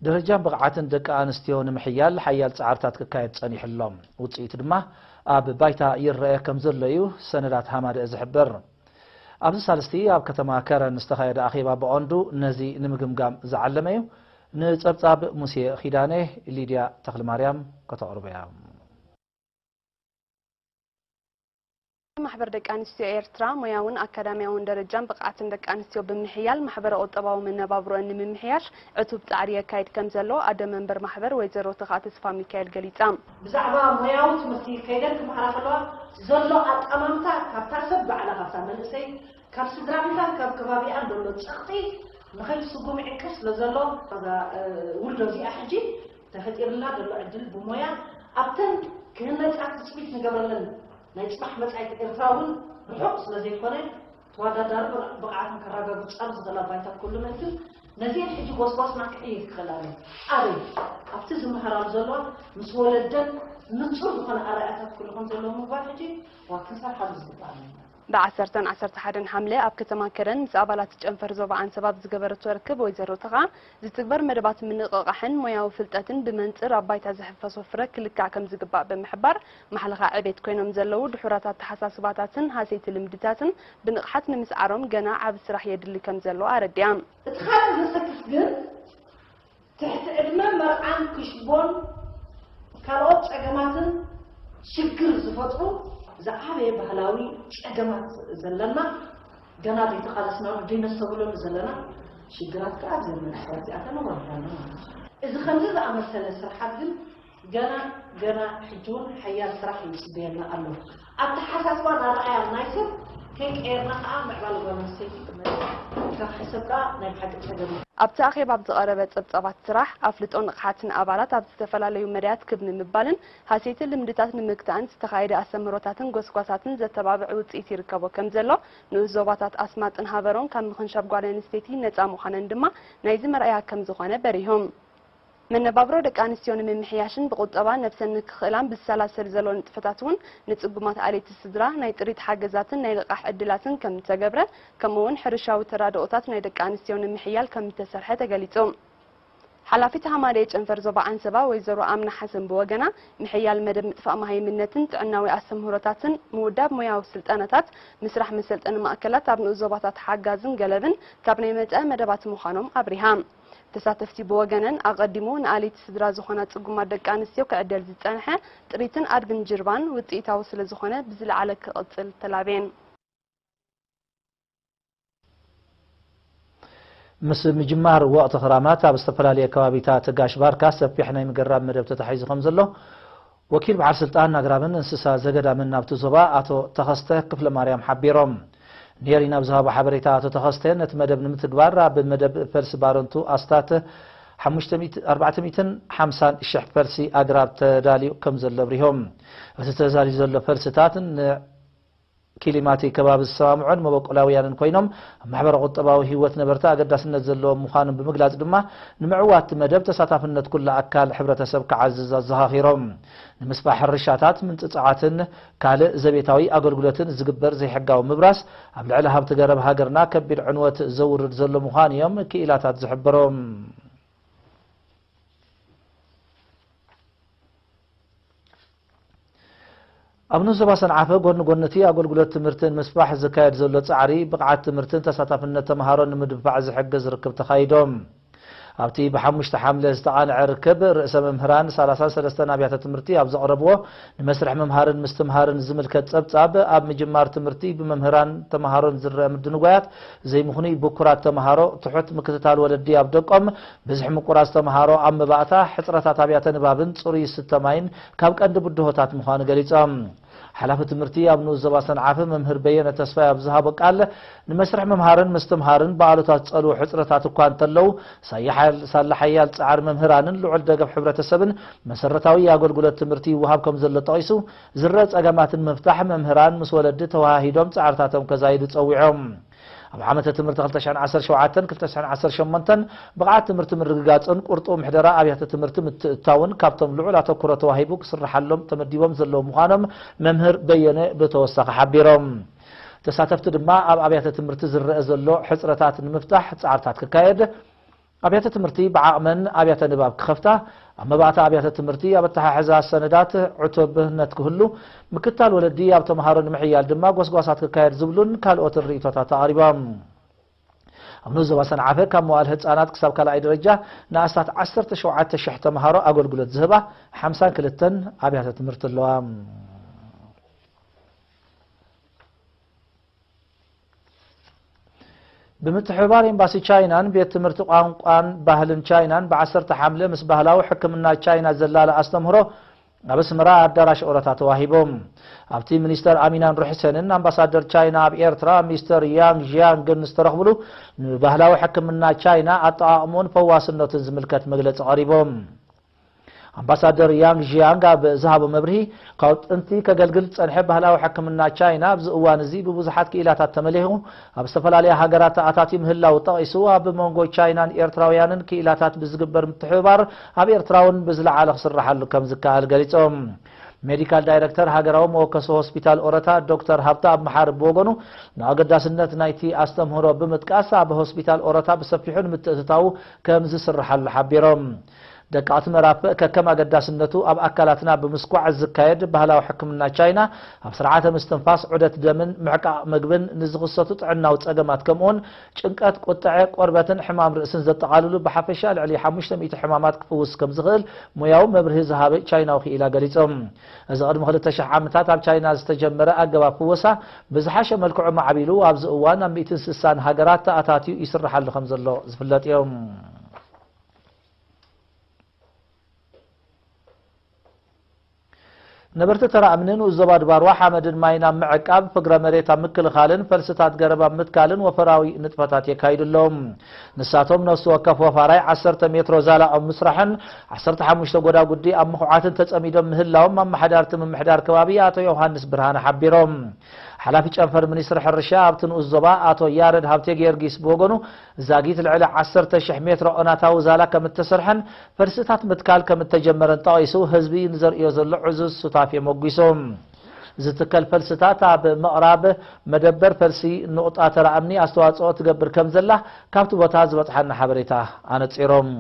ደረጃን ብቕዓትን ደቂ ኣንስትዮ ንምሕያል ሓያል ጻዕርታት ክካየድ ጸኒሑ ኣሎ። ውጽኢቱ ድማ ኣብ ባይታ ይረአ ከም ዘሎ እዩ ሰነዳት ሃማደአ ዝሕብር። ኣብዚ ሳልስቲ ኣብ ከተማ ከረን ዝተኻየደ ኣኼባ ብቐንዱ ነዚ ንምግምጋም ዝዓለመ እዩ። ንጸብጻብ ሙሴ ኺዳነ ሊድያ ተኽለማርያም ከተቕርቦ እያ። ማሕበር ደቂ ኣንስትዮ ኤርትራ ሞያውን ኣካዳሚያውን ደረጃን ብቕዓትን ደቂ ኣንስትዮ ብምሕያል ማሕበረ ቁጠባዊ መነባብሮአን ንምምሕያሽ ዕቱብ ጻዕሪ የካይድ ከም ዘሎ ኣደ መንበር ማሕበር ወይዘሮ ተኻ ተስፋ ሚካኤል ገሊጻ። ብዛዕባ ሞያዊ ትምህርቲ ከይደን ክመሃራ ከለዋ ዘሎ ኣጠማምታ ካብታ ሰብ ባዕላ ካብታ መንእሰይ ካብ ስድራቤታን ካብ ከባቢኣን ዘሎ ጸቕጢ ንኸይትስጉም ዕንቅፍ ስለ ዘሎ እዛ ውልዶ እዚኣ ሕጂ ተፈጢርላ ዘሎ ዕድል ብሞያ ኣብተን ክህነጻ ትጽቢት ንገብረለን ናይ ጽባሕ መጻኢት ኤርትራ እውን ርሑቕ ስለ ዘይኮነ ተወዳዳሪ ብቕዓትን ከረጋግጻሉ ዝኽእላ ባይታ ኩሉ ምእንቲ ነዚአን ሕጂ ጎስጓስና ክዕይር ክኽእል ኣለዎ። ኣበይ ኣብቲ ዝመሃራሉ ዘለዋ ምስ ወለደን ንጹር ዝኾነ ኣርኣያታት ኩሉ ከም ዘለዎ ምግባር ሕጂ ዋ ክንሰርሓሉ ዝግባእ ኣሎ። ብ10ን 11 ሓምለ ኣብ ከተማ ከረን ምስ ኣባላት ጨንፈር ዞባ ኣንሰባ ኣብ ዝገበረቶ ርክብ ወይዘሮ ተኻ ዝትግበር መደባት ምንቕቓሕን ሞያዊ ፍልጠትን ብመንጽር ኣብ ባይታ ዝሕፈሶ ፍረ ክልካዕ ከም ዝግባእ ብምሕባር ማሕለኻ ዕቤት ኮይኖም ዘለዉ ድሑራት ኣተሓሳስባታትን ሃሰይቲ ልምድታትን ብንቕሓት ንምስዓሮም ገና ዓቢ ስራሕ የድሊ ከም ዘሎ ኣረዲኣ። እቲ ካልእ ዘሰክፍ ግን ትሕቲ ዕድመ መርዓን ክሽቦን ካልኦት ጸገማትን ሽግር ዝፈጥሩ ዝዓበየ ባህላዊ ጸገማት ዘለና ገና ዘይተቓለስናሉ ዘይነስተብህለሉ ዘለና ሽግራት ከኣ ኣብዚ መንእሰያት እዚኣተን ወሪዳና ማለት እዩ። እዚ ከምዚ ዝኣመሰለ ስርሓት ግን ገና ገና ሕጂ እውን ሓያል ስራሕ ይጽበየና ኣሎ። ኣተሓሳስባን ኣረኣያን ናይ ሰብ ከይቀየርና ከኣ ምዕባለ ጓል ኣንስተይቲ ክመጽእ ኢልካ ክሕሰብ ከኣ ናይ ብሓቂ ጸገም እዩ። ኣብቲ ኣኼባ ኣብ ዝቐረበ ጸብጻባት ስራሕ ኣፍልጦ ንቕሓትን ኣባላት ኣብ ዝተፈላለዩ መዳያት ክብ ንምባልን ሃሰይቲ ልምድታት ንምግታእን ዝተኻየደ ኣስተምህሮታትን ጎስጓሳትን ዘተባብዕ ውጽኢት ይርከቦ ከም ዘሎ ንኡስ ዞባታት ኣስማጥን ሃበሮን ካብ ምኽንሻብ ጓል ኣንስተይቲ ነጻ ምዃነን ድማ ናይዚ መርኣያ ከም ዝኾነ በሪሆም። መነባብሮ ደቂ ኣንስትዮ ንምምሕያሽን ብቁጠባ ነብሰን ንክኽእላን ብዝሰላሰል ዘሎ ንጥፈታት እውን ንጽጉማት ኣለይቲ ስድራ ናይ ጥሪት ሓገዛትን ናይ ልቓሕ ዕድላትን ከም እተገብረ ከምኡ እውን ሕርሻዊ ተራድኦታት ናይ ደቂ ኣንስትዮ ንምሕያል ከም እተሰርሐ ተገሊጹ። ሓላፊት ሃማደኤ ጨንፈር ዞባ ዓንሰባ ወይዘሮ ኣምና ሓሰን ብወገና ምሕያል መደብ ምጥፋእ መሃይምነትን ጥዕናዊ ኣስተምህሮታትን ምውዳብ ሞያዊ ስልጠናታት ምስራሕ መሰልጠኒ ማእከላት ኣብ ንኡስ ዞባታት ሓጋዝን ገለብን ካብ ናይ መጻኢ መደባት ምዃኖም ኣብሪሃ። ተሳተፍቲ ብወገነን ኣቐዲሙ ንኣለይቲ ስድራ ዝኾና ጽጉማት ደቂ ኣንስትዮ ክዕደል ዝጸንሐ ጥሪትን ኣድግን ጅርባን ውጽኢታዊ ስለ ዝኾነ ብዝለዓለ ክቕጽል ተላብየን። ምስ ምጅማር ወቕቲ ክራማት ኣብ ዝተፈላለየ ከባቢታት ጋሽ ባርካ ሰፊሕ ናይ ምግራብ መደብ ተታሒዙ ከም ዘሎ ወኪል በዓል ስልጣን ኣግራብን እንስሳ ዘገዳምን ናብቲ ዞባ ኣቶ ተኸስተ ክፍለ ማርያም ሓቢሮም። ኔሪ ናብ ዝሃቦ ሓበሬታ ኣቶ ተኸስተ ነቲ መደብ ንምትግባር ኣብ መደብ ፈልሲ ባረንቱ ኣስታት ሓሙሽተ ሚእቲ ኣርባዕተ ሚእትን ሓምሳን ሽሕ ፈልሲ ኣግራብ ተዳልዩ ከም ዘሎ ኣብሪሆም። እቲ ተዛልዩ ዘሎ ፈልስታት ን ክሊማቲ ከባቢ ዝሰማምዑን መበቆላውያንን ኮይኖም ኣብ ማሕበረ ቁጠባዊ ህይወት ነበርቲ ኣገዳስነት ዘለዎም ምዃኖም ብምግላጽ ድማ ንምዕዋት መደብ ተሳታፍነት ኩሉ ኣካል ሕብረተሰብ ክዓዝዝ ኣዘኻኺሮም። ንምስፋሕ ሕርሻታት ምንጽጻዓትን ካልእ ዘቤታዊ ኣገልግሎትን ዝግበር ዘይሕጋዊ ምብራስ ኣብ ልዕሊ ሃብቲ ገረብ ሃገርና ከቢድ ዕንወት ዘውርድ ዘሎ ምዃኑ እዮም ክኢላታት ዝሕብሩ። ኣብ ንኡስ ዞባ ሰንዓፈ ጎኒ ጎኒ እቲ ኣገልግሎት ትምህርቲ ንምስፋሕ ዝካየድ ዘሎ ጻዕሪ ብቕዓት ትምህርትን ተሳታፍነት ተምሃሮን ንምድንፋዕ ዝሕግዝ ርክብ ተኻይዶም። ኣብቲ ብሓሙሽተ ሓምለ ዝተቓንዐ ርክብ ርእሰ መምህራን ሰላሳን ሰለስተን ኣብያተ ትምህርቲ ኣብ ዘቕረብዎ ንመስርሕ ምምሃርን ምስትምሃርን ዝምልከት ጸብጻብ ኣብ ምጅማር ትምህርቲ ብመምህራን ተምሃሮን ዝረአ ምድንጓያት ዘይምኽኑይ ብኩራት ተምሃሮ ትሑት ምክትታል ወለዲ ኣብ ደቆም ብዝሒ ምቁራጽ ተምሃሮ ኣብ መባእታ ሕጽረታት ኣብያተ ንባብን ጽሩይ ስተ ማይን ካብ ቀንዲ ብድሆታት ምዃኑ ገሊጾም። ሓላፊ ትምህርቲ ኣብ ንኡስ ዞባ ሰንዓፈ መምህር በየነ ተስፋይ ኣብ ዝሃቦ ቃል ንመስርሕ ምምሃርን ምስትምሃርን ብኣሉታ ዝጸልዉ ሕጽረታት እኳ እንተለዉ ሳላ ሓያል ጻዕሪ መምህራንን ልዑል ደገፍ ሕብረተሰብን መሰረታዊ ኣገልግሎት ትምህርቲ ይወሃብ ከም ዘሎ ጠቒሱ ዝረአ ጸገማትን ምፍታሕ መምህራን ምስ ወለዲ ተወሃሂዶም ጻዕርታቶም ከዛይዱ ጸዊዖም። ኣብ ዓመተ ትምህርቲ ክልተ ሽሕን ዓሰርተ ሸውዓተን ክልተ ሽሕን ዓሰርተ ሸሞንተን ብቕዓት ትምህርቲ ምርግጋጽን ቁርጡ ምሕደራ ኣብያተ ትምህርቲ ምትእትታውን ካብቶም ልዑል ኣተኩሮ ተዋሂቡ ክስርሓሎም ተመዲቦም ዘለዉ ምዃኖም መምህር በየነ ብተወሳኺ ሓቢሮም። ተሳተፍቲ ድማ ኣብ ኣብያተ ትምህርቲ ዝረአ ዘሎ ሕጽረታት ንምፍታሕ ጻዕርታት ክካየድ ኣብያተ ትምህርቲ ብዓቕመን ኣብያተ ንባብ ክኸፍታ፣ ኣብ መባእታ ኣብያተ ትምህርቲ ኣብ ኣተሓሕዛ ሰነዳት ዕቱብነት ክህሉ፣ ምክታል ወለዲ ኣብ ተምሃሮ ንምሕያል ድማ ጎስጓሳት ክካየድ ዝብሉን ካልኦትን ርእይቶታት ኣቕሪቦም። ኣብ ንኡስ ዞባ ሰንዓፈ ካብ መዋእለ ህጻናት ክሳብ ካልኣይ ደረጃ ንኣስታት ዓሰርተ ሸውዓተ ሽሕ ተምሃሮ ኣገልግሎት ዝህባ ሓምሳን ክልተን ኣብያተ ትምህርቲ ኣለዋ። ብምትሕብባር ኤምባሲ ቻይናን ቤት ትምህርቲ ቋንቋን ባህልን ቻይናን ብዓሰርተ ሓምለ ምስ ባህላዊ ሕክምና ቻይና ዘላለ ኣስተምህሮ ኣብ ኣስመራ ኣዳራሽ ኦረታ ተዋሂቦም። ኣብቲ ሚኒስተር ኣሚናን ሩሕሰንን ኣምባሳደር ቻይና ኣብ ኤርትራ ሚስተር ያንግ ዢያንግን ዝተረኽብሉ፣ ንባህላዊ ሕክምና ቻይና ኣጠቓቕምኡን ፈዋስነቱን ዝምልከት መግለጺ ቀሪቦም። ኣምባሳደር ያንግ ዢያንግ ኣብ ዝሃቦ መብርሂ፣ ካብ ጥንቲ ከገልግል ዝጸንሐ ባህላዊ ሕክምና ቻይና ኣብዚ እዋን እዚ ብብዙሓት ክኢላታት ተመሊኹ ኣብ ዝተፈላለያ ሃገራት ተኣታትዩ ምህላው ጠቒሱ፣ ኣብ መንጎ ቻይናን ኤርትራውያንን ክኢላታት ብዝግበር ምትሕብባር ኣብ ኤርትራ እውን ብዝለዓለ ክስርሓሉ ከም ዝከኣል ገሊጾም። ሜዲካል ዳይረክተር ሃገራዊ መወከሲ ሆስፒታል ኦረታ ዶክተር ሃብተኣብ መሓሪ ብወገኑ፣ ንኣገዳስነት ናይቲ ኣስተምህሮ ብምጥቃስ፣ ኣብ ሆስፒታል ኦረታ ብሰፊሑ ንምትእትታዉ ከም ዝስርሓሉ ሓቢሮም። ደቀቕቲ መራፍእ ከከም ኣገዳስነቱ ኣብ ኣካላትና ብምስኳዕ ዝካየድ ባህላዊ ሕክምና ቻይና፣ ኣብ ስርዓተ ምስትንፋስ፣ ዑደት ደምን ምዕቃቕ ምግብን ንዝኽሰቱ ጥዕናዊ ጸገማት፣ ከምኡውን ጭንቀት፣ ቁጥዐ፣ ቆርበትን ሕማም ርእስን ዘጠቓልሉ ብሓፈሻ ልዕሊ ሓሙሽተ ሚእቲ ሕማማት ክፍውስ ከም ዝኽእል ሞያዊ መብርሂ ዝሃበ ቻይናዊ ክኢላ ገሊጾም። እዚ ቅድሚ ክልተ ሽሕ ዓመታት ኣብ ቻይና ዝተጀመረ ኣገባብ ፍወሳ ብዝሓሸ መልክዑ ማዕቢሉ ኣብዚ እዋን ኣብ ሚእትን ስሳን ሃገራት ተኣታትዩ ይስርሓሉ ከም ዘሎ ዝፍለጥ እዮም። ነበርቲ ተራ እምኒ ንኡስ ዞባ ድባርዋ ሓመድን ማይን ኣብ ምዕቃብ፣ ፍግረ መሬት ኣብ ምክልኻልን ፈልስታት ገረብ ኣብ ምትካልን ወፈራዊ ንጥፈታት የካይዱ ኣለዉ። ንሳቶም ነፍሲ ወከፍ ወፋራይ ዓሰርተ ሜትሮ ዛላ ኣብ ምስራሕን ዓሰርተ ሓሙሽተ ጎዳጉዲ ኣብ ምኹዓትን ተጸሚዶም ምህላዎም ኣመሓዳርቲ ምምሕዳር ከባቢ ኣቶ ዮሃንስ ብርሃነ ሓቢሮም። ሓላፊ ጨንፈር ሚኒስትሪ ሕርሻ ኣብቲ ንኡስ ዞባ ኣቶ ያረድ ሃብተ ጊዮርጊስ ብወገኑ፣ ዛጊት ልዕሊ ዓሰርተ ሽሕ ሜትሮ ኦናታዊ ዛላ ከም እተሰርሐን ፈልስታት ምትካል ከም እተጀመረን ጠቒሱ፣ ህዝቢ ንዘርእዮ ዘሎ ዕዙዝ ሱታፌ ሞጒሱ። ዝትከል ፈልስታት ኣብ ምቕራብ መደበር ፈልሲ ኑቕጣ ተራ እምኒ ኣስተዋጽኦ ትገብር ከም ዘላ ካብቲ ቦታ ዝበጽሓና ሓበሬታ ኣነጺሮም።